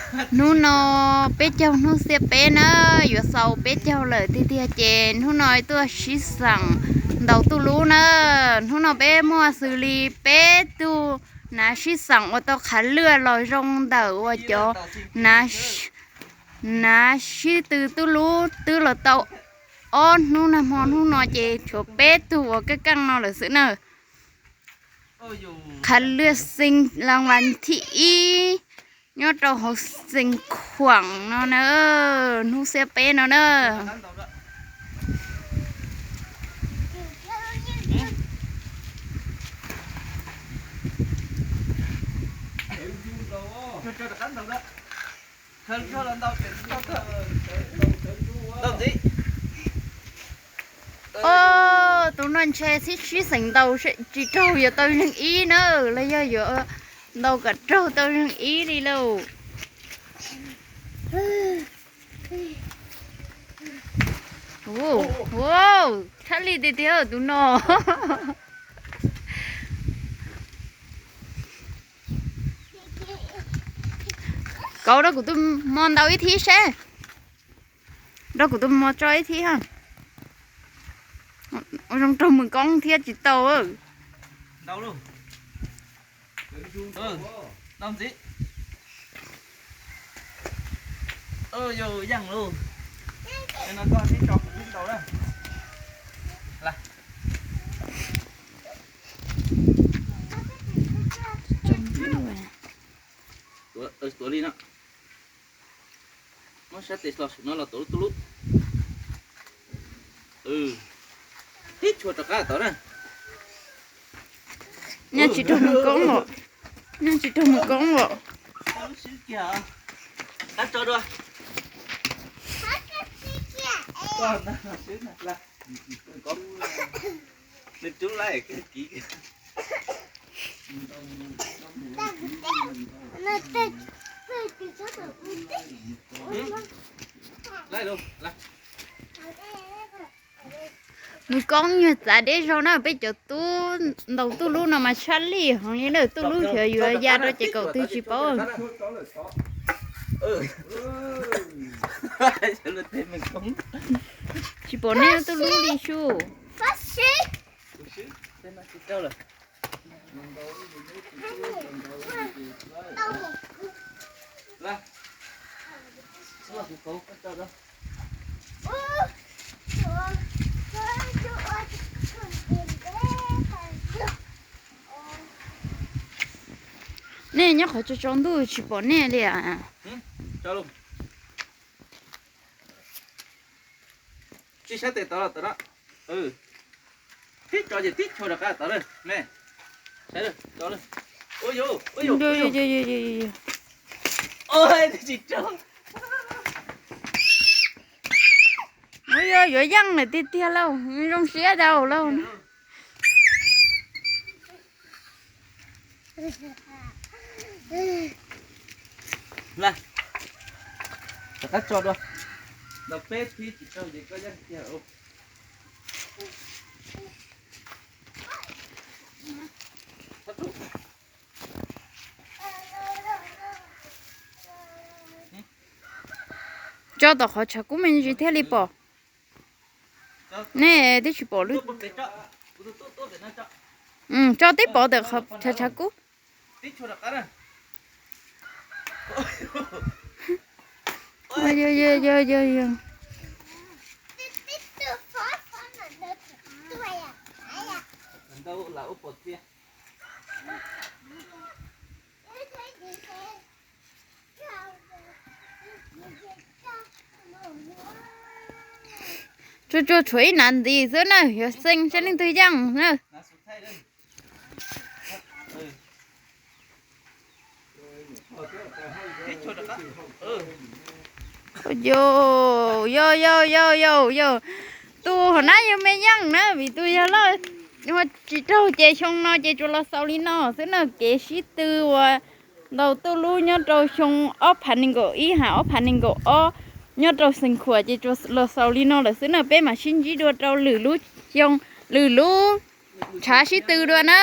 Hnub no peb caug hnub xiab peb na, yuav xaus peb caug lawm tiag tiag ces hnub no tuaj sib xeem ntaus tuj lub na. Hnub no peb muaj xws li peb tug nav sib xeem uas tau qhav luaj los zoo ntawm uas cov nav sib tw tuj lub twb los tau ob hnub nag hmo, hnub no ces tshuav peb tug uas kaj kaj no lawm xwb na. Qhav luaj xeev las vas thib ib nyob rau hauv xeev Khuam no na, hnub xiab peb no na. Tus no ntshe sib sib xeem ntaus tsis raug yuav tau zeeg ib na, los yog yuav ntaus kom raug tau zeeg ib li lauj. Tshaj li tiag tiag tus no. Kauv rau kuv tus mo ntaus ib thib seb. Rau kuv tus mo tso ib thib ha. Ua zoo raug mus koob thiab tsis tau. Tuav li no. Muab sab tes los saum no los tuav lub tuj lub. Tib tshua rov qab tod na. Nyob tsis raug mus koob os. Nyob tsis raug mus koob os. Qab tso dua. Nws rub laij kiv. Mus koob nyuag txav deb zog na, peb cov tub ntaus tuj lub no mas tshaj li heev li na, tuj lub xyov yuav ya rau ces kaum twg tsis paub. Tsis pom nej tuj lub li su. Nej nyob qhov tsaus tsaus ntuj tsis pom nej li. Tib sab tes tod los tod na. Tib tso ces tib tshua rov qab tod na. Ua yog yuav yeej lawm tiag tiag lauj, zoo siab rau lauj. Rov qab tso dua. Ntaus peb thib tsis raug ces koj yeej tiag. Tso tom qhov tshav kub me ntsis thiaj li pom. Nej twb tsis pom lub. Tso tib pov ntawm qhov tshav tshav kub. Yog yog yog yog. Tsuas tsuas tshuav ib nas ntxiv xwb na, yuav xeeb saib leej twg yeej na. Yog yog yog yog yog, tus hauv nab yog me yeej na, vim tus yog loj, tsis raug ces xyoo no ces tsuas los xaus li no xwb na, kev sib tw uas ntaus tuj lub nyob rau xyoo ob phav nees nkaum ib hais ob phav nees nkaum ob nyob rau Xeev Khuam ces tsuas los xaus li no lawm xwb na, peb mam sib ntsib dua rau lwm lub xyoo, lwm lub tshav sib tw dua na.